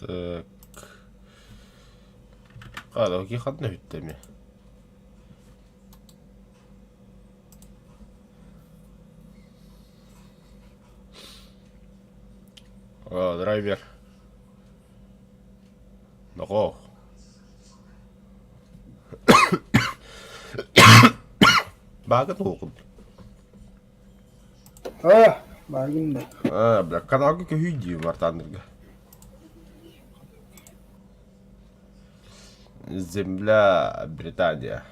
Так. Хаалаки ханна бүттэ эмиэ? О, драйвер. Нохоо. Баага туохун? А, баагын да. А, бля, каналга көһүй дии Вартанерга. Земля Британия.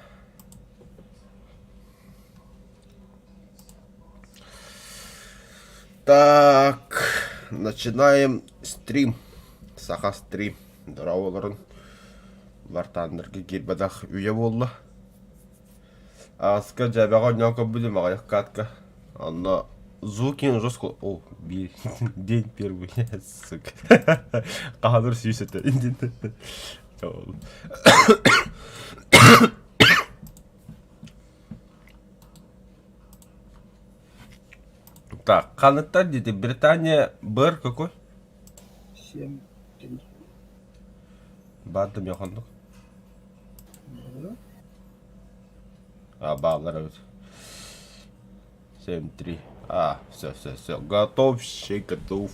Так, начинаем стрим. Саха стрим. Дорооболорун. Вартанерга киирбэтэх үйэ буолла. Ааска дьээбэҕэ оонньоон көрбүтүм аҕыйах катка. Онно Зукин жестко... О, биир день первый, сука. Хаһаныр сүүс этэ. Так, ханыттан диэти Британия быр какой? Семь три. Баардым яхоннук. А, бааллар эбит. 7-3. А, все, все, все. Готов, все готов.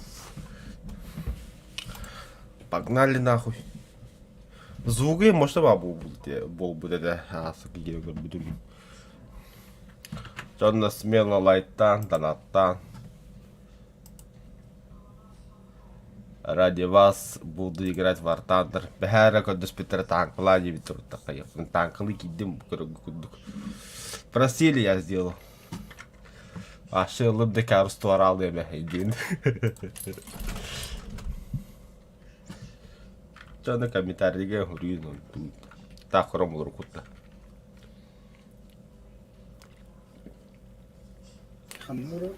Погнали нахуй. Звуги может буолбут этэ аасык көрбүтүм. Дьонно смело лайктаан, донаттаан. Ради вас буду играть в War Thunder. Бэһээ эрэ көрдөспүттэрэ тааҥкалаа диэбит туруттахха тааҥкалыы киирдим көрөргө курдук. Просили, я сделал. Вообще ылым да каарус туораалыам эбэ диэн. Дьоно комментарийга суруйун таах көрөн булуруккут Ханна олорор?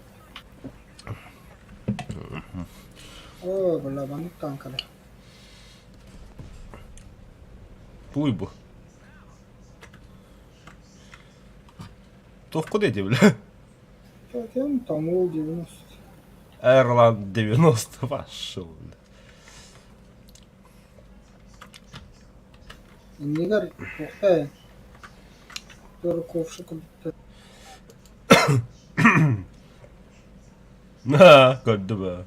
Оо, былабаннык тааҥкалар. Туй бу. Туохку диэти бля? Кем Тамул 90. Эрланд 90 пошел. Иннигэр туохта Туруковшы курдуктар. На, көрдүм ээ.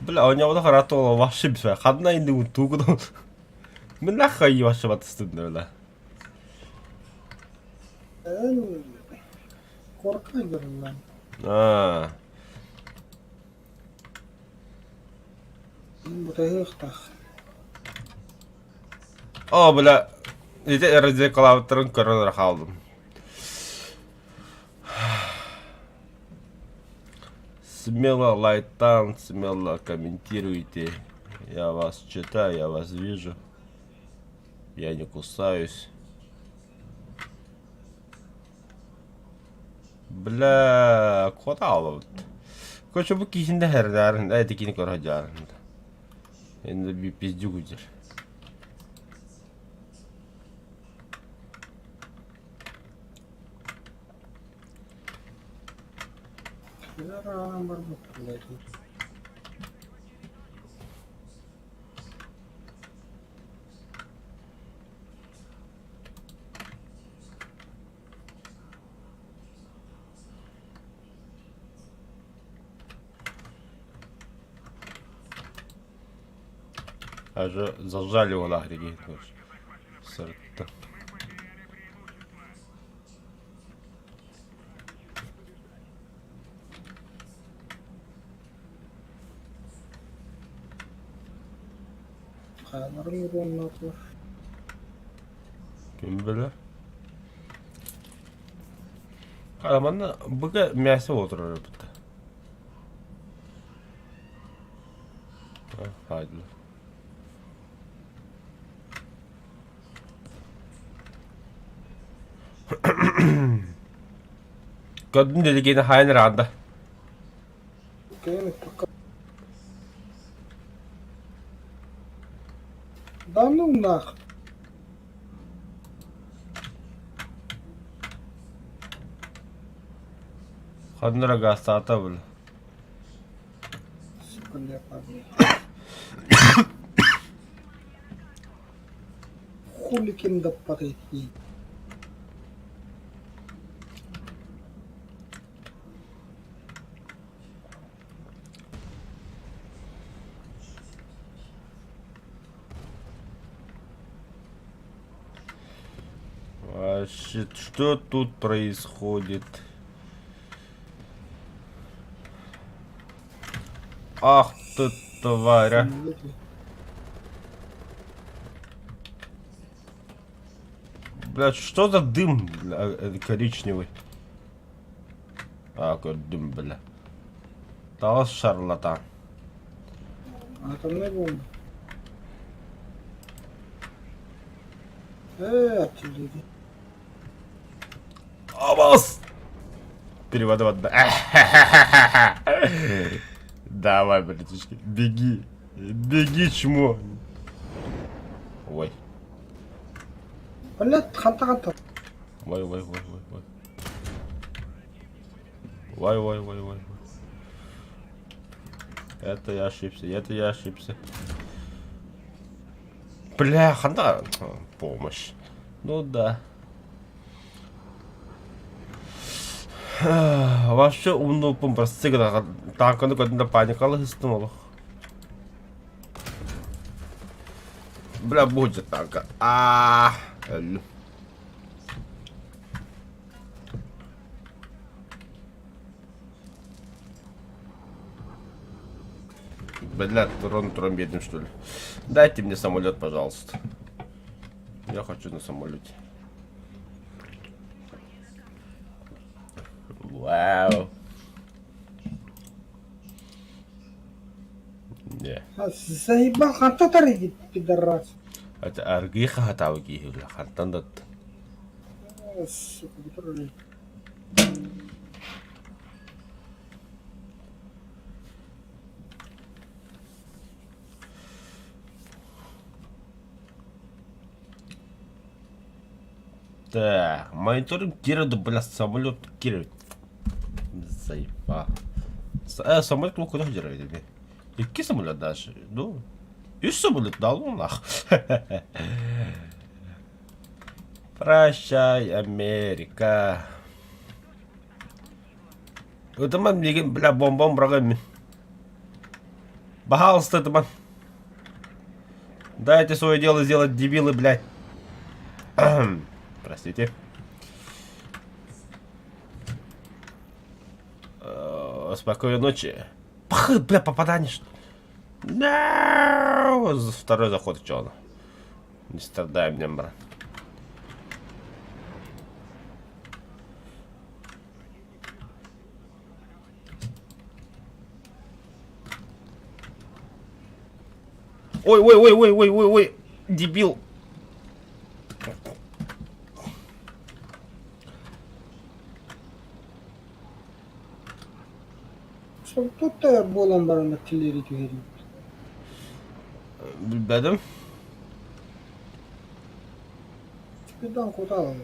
Бля, оонньообото хараат уола вообще бисэ. Ханна иннигин туугун. Мин нахуй вообще батыстым да бля. Корка көрүллэн. Аа. Бутаһыахтаах. Оо, бля, ити радикалаабыттарын көрөн эрэ хааллым. Смело лайтан, смело комментируйте. Я вас читаю, я вас вижу. Я не кусаюсь. Бля, куда алабыт? Короче, бу киһинде хэрдарын, э, тикини көрө сылдьаарын. Енді би пиздюк үдер. Аже зажали его нахрен, Сырытта. Хааларын уруоннаатылар. Ким билэр? Хара манна быга мясо отырар эбит. Хайдылар. Көрдүм дедигини хайын рада. Кэлин Да ну нах. Ханна эрэ гаастаата били. Сука. Бля, парни. Хули ким да подойти. Вообще, что тут происходит? Ах ты тварь, а. Блядь, что за дым, бля, коричневый? А, какой дым, бля. Таҕыс шарлатан. Атомнай бомба. Ээ, артиллерия. Абас! Переводовать. Давай, братишки, беги. Беги, чмо. Ой. Блядь, ханта-ханта. Ой, ой, ой, ой, ой. Ой, ой, ой, ой. Это я ошибся, это я ошибся. Бля, ханда. Помощь. Ну да. Вообще умнуппун прости гына таанканы көрдүм да паникалы ыстым олох. Бля, будет танка. А, өллүм. Бля, трон трон бедным что ли. Дайте мне самолет, пожалуйста. Я хочу на самолете. Вау. Не. Заебал, ханта тарыги, пидорас. Это аргыы хаһатаабы киһи хантан да Сука, бутерброд. Так, мониторинг киирэ бля самолет киирэ. Заеба. Э, самолет куда дьарай Икки самолет даже. Ну, үс самолет дал нах. Прощай, Америка. Ытыман миигин, бля, бомбам быраҕа мин. Пожалуйста, ытыман. Дайте свое дело сделать, дебилы, блядь. Простите. Спокойной ночи. Пах, бля, попадание. Что? No! Второй заход, чё он? Не страдай меня, брат. Ой, ой, ой, ой, ой, ой, ой, дебил. Тут буолан баран артиллерия түһэрии. Билбэтим. Спидан куталан.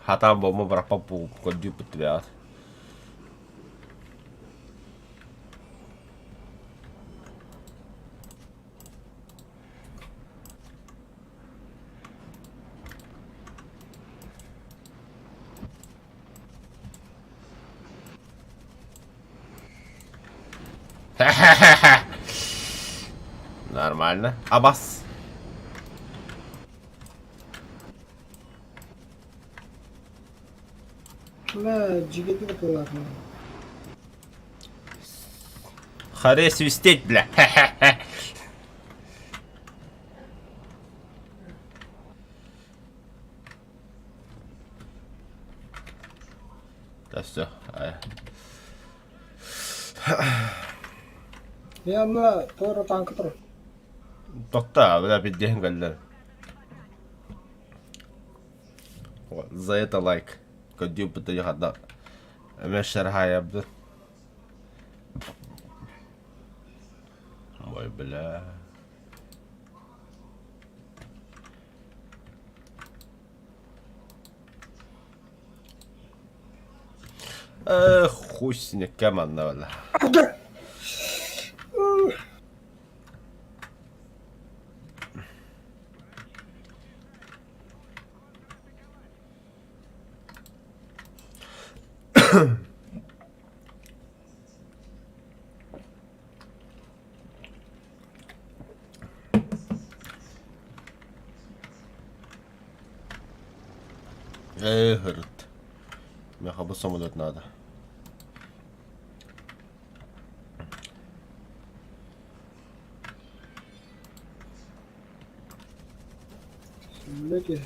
Хатаан буолма бырахпат буолуп көрдүүппүт тибэҕит. Нормально. Абас. Мэ дьигэтин ытылаатым. Харе свистеть, бля. Да все. Яна туора танка тур. Тохта, бля, пиздеһин кэллэр. За это лайк. Көрдүү быта хадда. Эмэ шархайабды. Ой, бля. Эх, хуй с ней, манна бала. Эх, Миэхэ бу самолет надо. Самолете.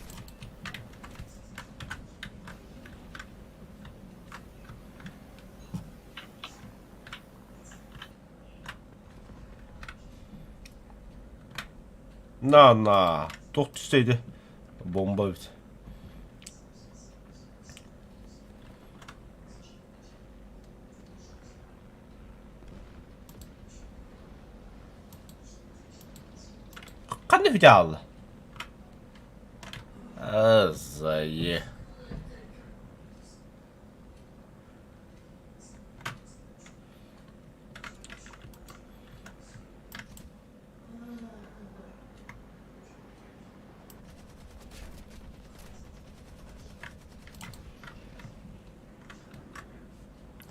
На на, туох түстэйди? Бомба эбит. Ханна бүтэ хаалла? Азайы.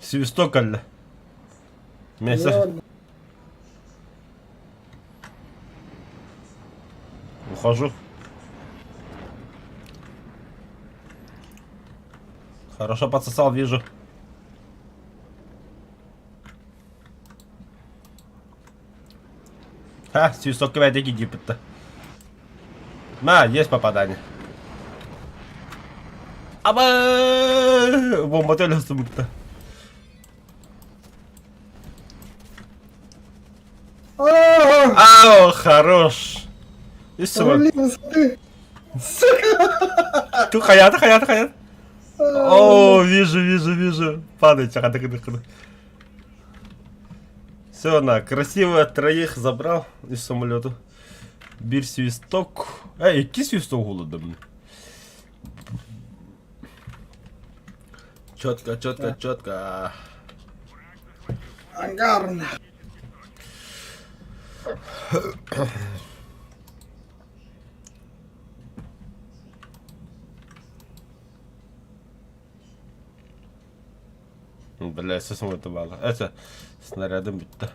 Свисток кэллэ. Место. Ухожу. Хорошо подсосал, вижу. Ха, свисток кэбээтэ киирбитте. На, есть попадание. Аба! Бомба төлөстүмүттэ. Ау, хорош. Үс Блин, ты. Сука! Ту хаята, хаята, хаята. О, вижу, вижу, вижу. Падайте, хады, хады, хады. Все, на, красиво троих забрал из самолета. Биир свисток. Эй, икки свисток голодом. Четко, четко, четко. Ангарно. Бля, сосун это было. Это снарядом бүттэ.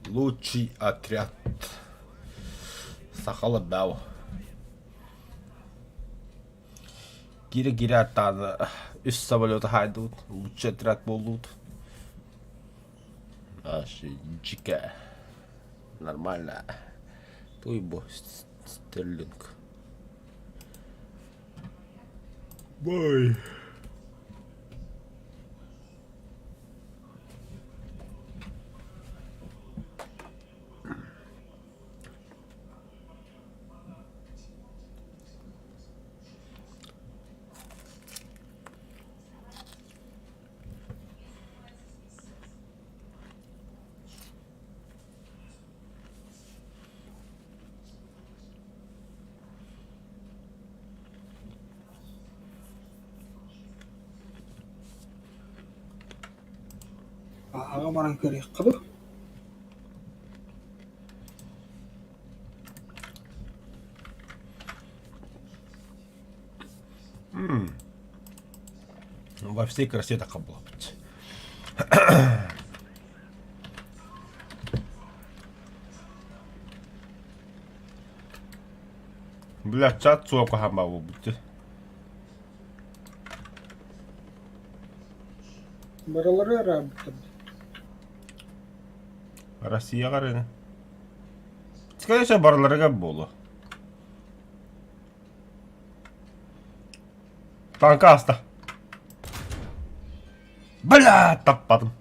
Лучший отряд. Сахала бау. Кире-кире аттааны үс самолету хаайдыбыт, лучший отряд буоллубут. Аш дьикэ. Нормально. Туй бу Стерлинг. Бой. Аҕа баран көрүөххэ дуу? Во всей красе так было быть. Бля, чат суока хамаа бут. Барылары ыраабыттар. Россияҕа эрэ. Скорее всего, барыларыгар буолуо. Танка ааста. Бля, таппатым.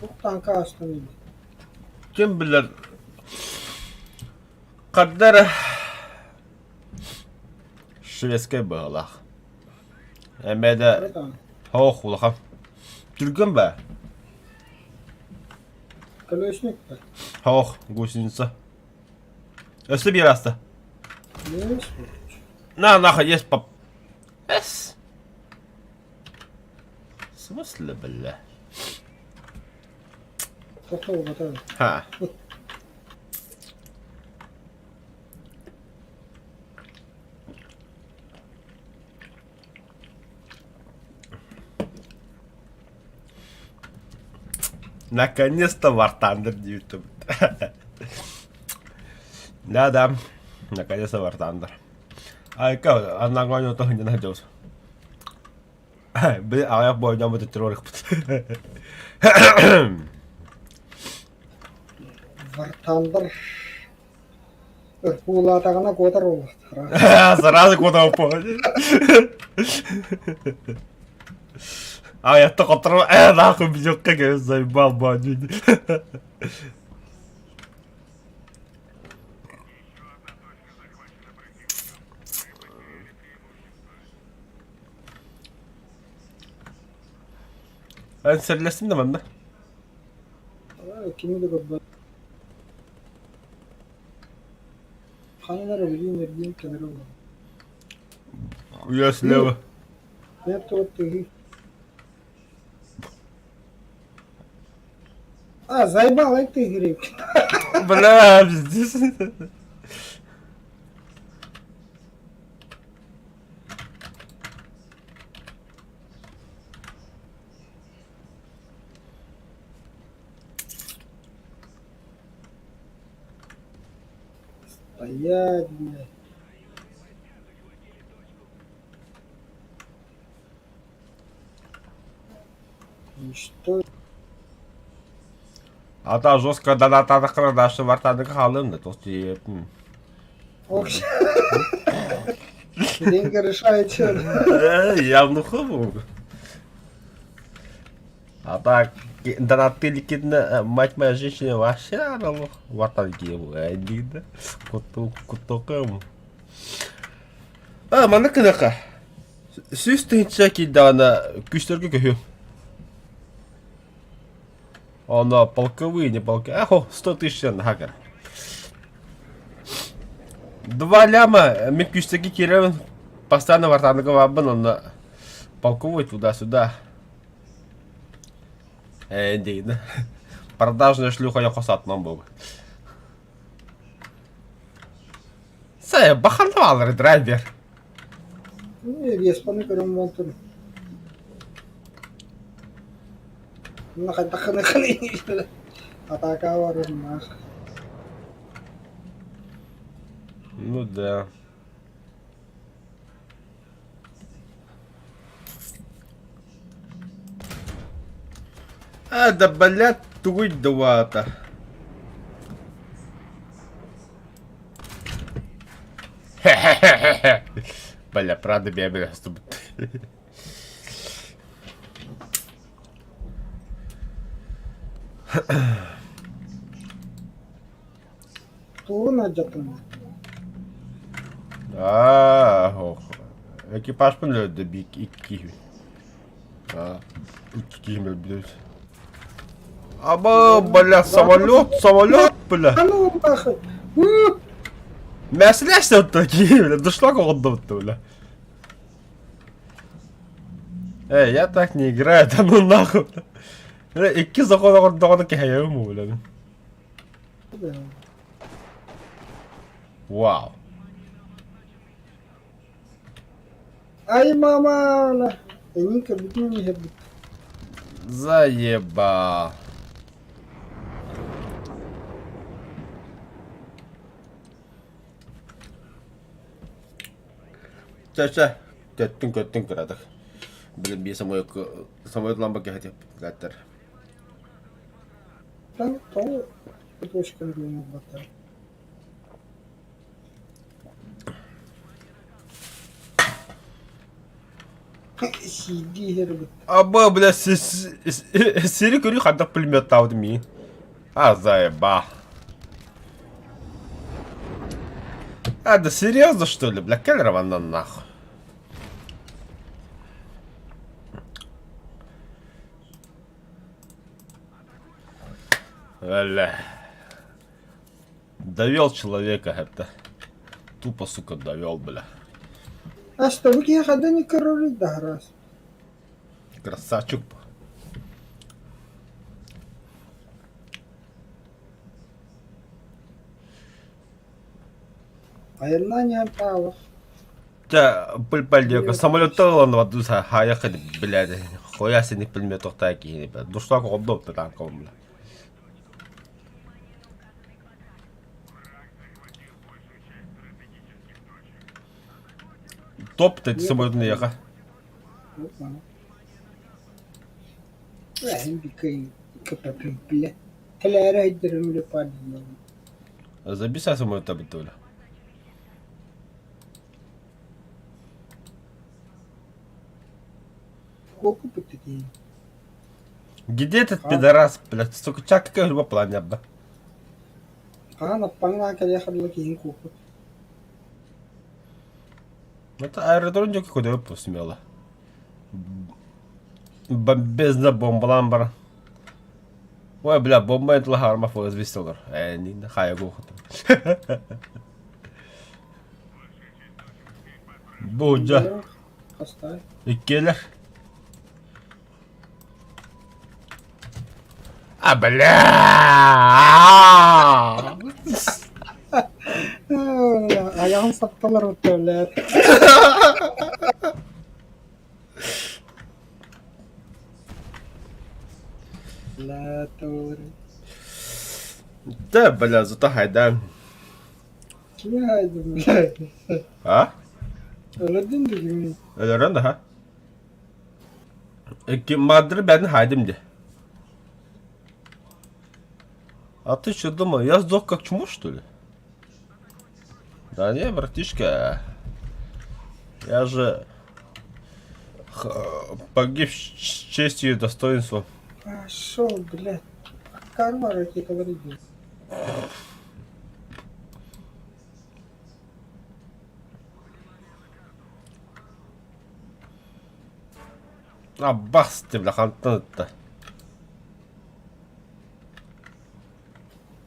Туох тааҥка аастан иһин? Ким билэр хардара шведскэй быһыылаах. Эмиэ да Кыра тааҥка. ох улахан. Түргэн баа. Колесник да? Ох, гусеница. Өссө биир ааста. Есть. На, нахуй, есть пап. Эс. В смысле, бля? Тохтоо Ха. Наконец-то War Thunder диэбит. Да-да, наконец-то War Thunder. Айка, аннаҕа тоһунньан сылдьабыт. Били аҕыйах буойдаммыт террорикпыт. War Thunder ыркуулаатаҕына куотар буоллахтара. Сразу куотар А я только нахуй бьет, как я заебал, бандит. Эн сэллэстим да манна? Кими да көрбөт. Ханан эрэ билиим эргиэн кэлэрэ буолла. Я слева. Это А, заебал, это игры. Бля, пиздец. Стоять, блядь. И что? Ата жестко донатаатаххына дальше вартаадыка хаалыам да туох тиийэппин. Ох, деньги решает всё. Явно хобу. А так, донаттыы иликкитинэ мать моя женщина вообще аралох вартан киһи куттуокум. А, маннык гыныахха. Сүүс тыһыынча киирдэҕинэ күүстэргэ көһүөм. Оно полковые, не полковые. Ахо, 100 тысяч хакер. 2 ляма мен күүстэргэ киирэбин. Постоянно вартаныга баарбын, онно полковой туда-сюда. Ээ, диигин. Продажная шлюха я хосатынан буолбут. Сэ, бахан баалар драйвер. Веспаны көрөн буолтун. Хайдаххына атака барар Ну да. А, да блядь, тугуй дуата. Бля, правда, бля, Тугун алдьаттым. Аа, ох. Экипажпын өлөрдө икки киһи. А, икки киһим өлбүт. Аба, бля, самолет, самолет, бля. А ну нахуй! Мәселе такие, бля, дошла оҕоддобут бля. Эй, я так не играю, да ну нахуй. Бля, икки закон оҕордоҕуна кэһэйэбин бля. Вау. Ай мама! Эйигин көрбүтүм иһэрбит. Заебал. Чэ, чэ, көттүн, көттүн кыратык. Блин, биир самолет самолет лампа кэһэтиэп латтар. Там тоҕо точканы көрүнүк Сиирдии иһэр эбит. Аба, бля, сири көрүү хантак пулеметтаабытым миин. А, заеба. А, да серьезно, что ли, бля, кэл раваннан нахуй. Бля. Довел человека это. Тупо, сука, довел, бля. А что, вы киһиэхэ не көрөрүй да раз. Красавчик. Айаннаан иһэн таалах. Чэ, пыль самолеттан ылан вадуса хаайах блядь, хуя синик пулемет тохтаа киһини, блядь. Душлак оҕолдо танком, бля. Топ ты самолетный яха. Забисай самолет табытыла. Где этот пидорас, блядь, сука, чак какая любо планя, бля. Хаһан аппаҥнаан кэлиэхэ дылы киһиҥ куоппут. Это аэродром диэки көтөрө смело. Бомбезно бомбалаан баран. Ой, бля, бомба этла харма фозвистолар. Э, не хая гохоту. Бу дьа. Хастай. Иккиэлэр. А, бля! Айаҕын сапталар өттөллөр. Бля, тур. Да, бля, зато хайдан. Кими хайдым, бля? А? Өлөрдүн дигин. Өлөрөн да, ха? Мадыры бәрін хайдым де. А ты что думал, я сдох как чмо, что ли? Да не, братишка. Я же погиб с честью и достоинством. Пошел, блядь. Карма ракета вредит. А бас ты, бля, хантан это.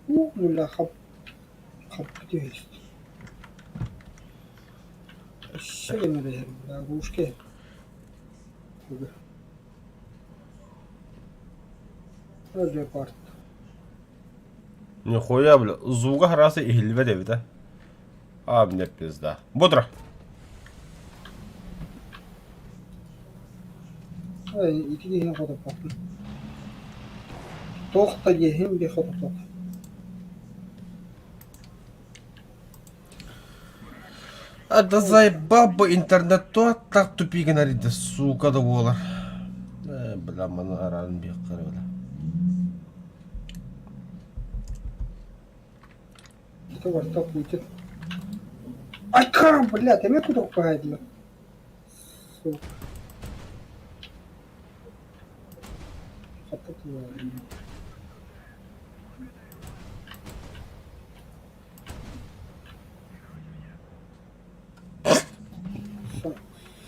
Уу, бля, хап... Хап есть. Өссө гэнэ бля, рушке. Леопард. Нихуя, бля, звука харасы иһиллибэт эбит, а. А, мне пизда. Бодро. Ай, ити киһини хотоппоппун. Туох да диэһин би хотоппот. А да заебал бы интернет то так тупи генерит, сука да буолар. Э, бля, маны араан биэххэ бля. Ити барыта Путин. Айка, блядь, эмиэ кутурук Сука. Хата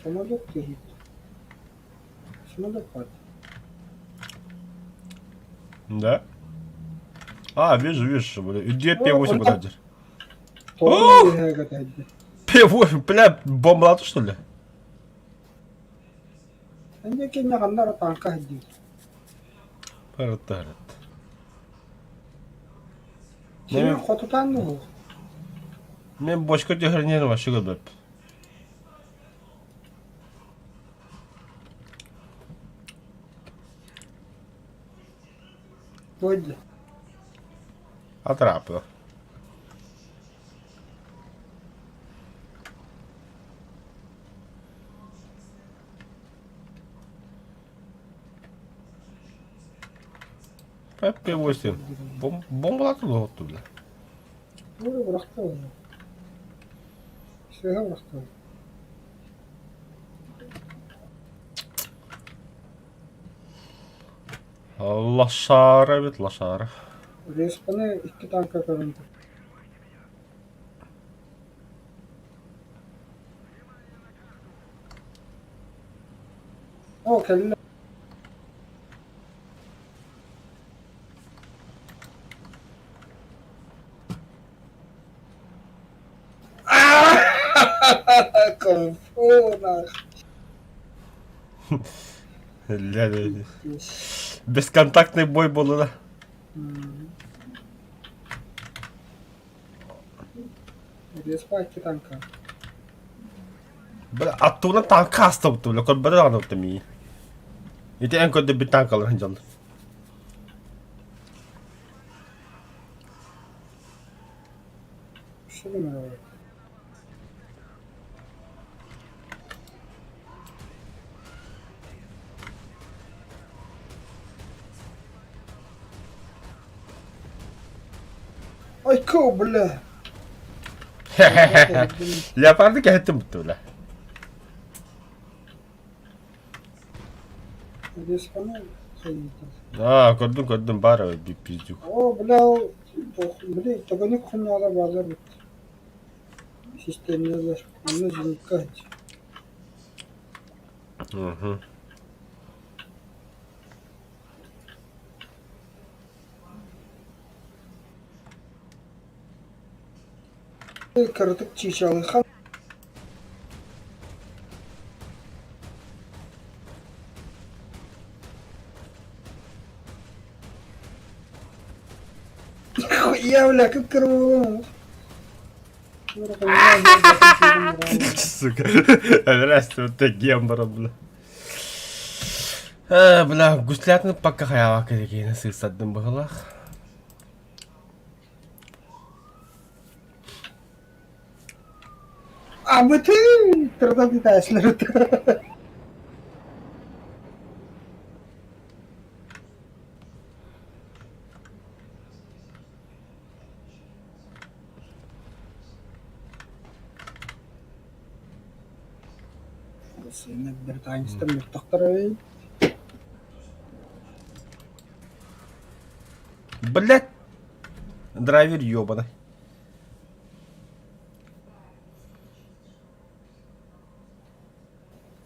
Самолет лежит. Самолет падает. Да? А, вижу, вижу, бля. Где П8 куда П8, бля, бомбалата что ли? Барыта Син хотутан дуу? Мен бочка түһэринэн вообще көрбөп. Буолла. Атрапы. П8. Бом бомбалата дуо бля. Буолла бырахта уонна. Сыыһа бырахта. Лошара эбит, лошара. Респаны икки танка көрөн тур. О, кэллэ. Комфорно. Бесконтактный бой буолла. Респа икки танка. Бля, аттуунан танка астабыт бля, көрбөтө даҕаны бутта мии. Ити эн көрдөбүт танкалар дьон. Что гына Айка, бля! Леопарды кэһэттим бутта бля. Аа, көрдүм, көрдүм, баар эбит пиздюк. О, бля, били төгөнүк хуннаалар бааллар эбит. Системнелер. Онно зенитка Угу. Кыратык чыычалыха Я, бля, как кровавый. Сука. Здрасте, вот гембара, бля. Э, бля, гуслятны пока хаяла киригини сыысаддым быһылах. Абытын тырда дитәсләр. Британецтар мөлтөхтөр эбит. Блять! Драйвер ёбаный.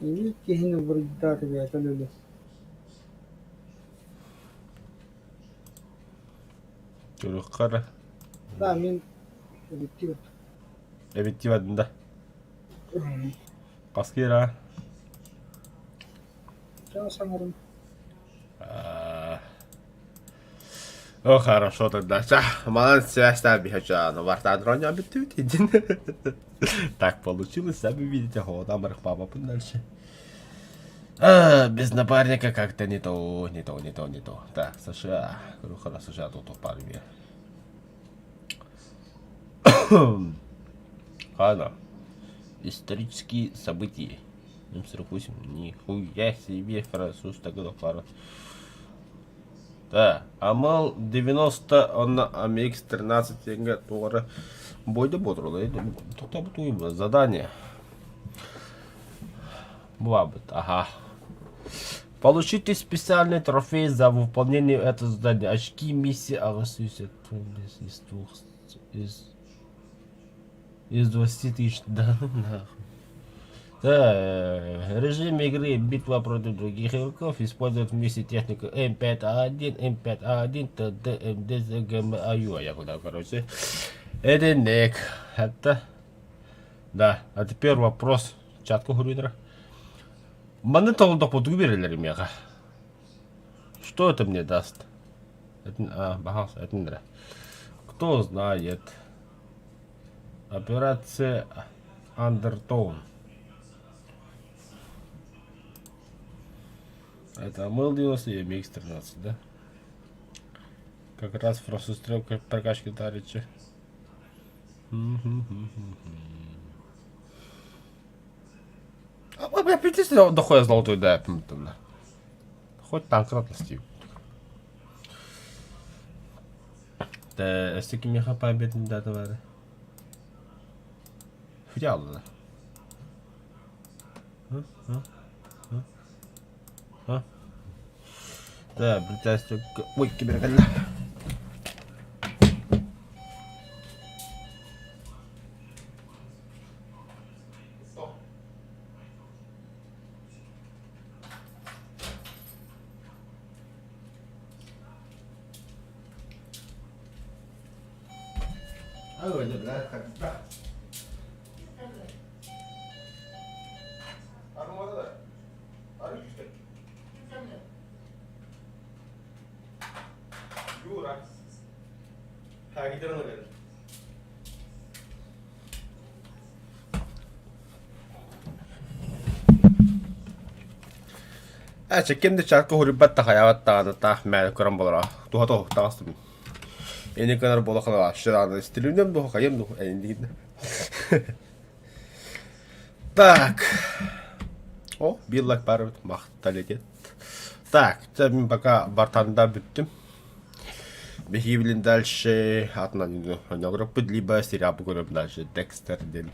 Ини киһини буруйдаата бэйэтэ өлөлө. Көрүөххэ Да, мин эбиттии Эбиттии бардым да. Хас киирэ? Чаа саҥарым. О, хорошо тогда. Ча, манан связь биһача, вартаан бүттүбүт индин. Так получилось, сами видите, там папа дальше. А, без напарника как-то не то, не то, не то, не то. Так, США. Хорошо, США тут парни. Ладно. Исторические события. М48. Нихуя себе француз тогда пара. Да, Амал 90, он АМХ 13 тенге туора бойда ботрулы. Тоқтап задание. Буабыт, ага. Получите специальный трофей за выполнение этого задания. Очки миссии из двух из из 20 тысяч. Да ну нахуй. Да, режим игры битва против других игроков использует вместе технику М5А1, М5А1, ТД, МД, ГМАЮ. А я куда, короче. Это ник. Это... Да, а теперь вопрос. Чатку хуруйдара. Маны толдох берелер мега. Что это мне даст? Это, а, бахался, это не Кто знает. Операция Андертоун. Это МЛ-90 и МХ-13, да? Как раз просто стрелка прокачки Тарича. А, бля, пиздец, дохуя золотой, да, бля. Хоть танк радости. Да, өссө кимиэхэ победный дата бары? Фиалла. А? А? А? Да, британский... Ой, киберкалла. Ээ, ким да чарка хуруйбат да хайаабат даҕаны таах мээнэ көрөн буолара. Туһата уһуктаҕас Ини гынар буола ханалааччы даҕаны истилүүнэм дуо, хайыам дуо эйиндигин. Так. О, биир лайк баар эбит, махтал этиэт. Так, чэ мин пока бартанда бүттүм. Биһиги билин дальше атынан онньоҕуруппут либо сериал көрөм дальше Декстер диэн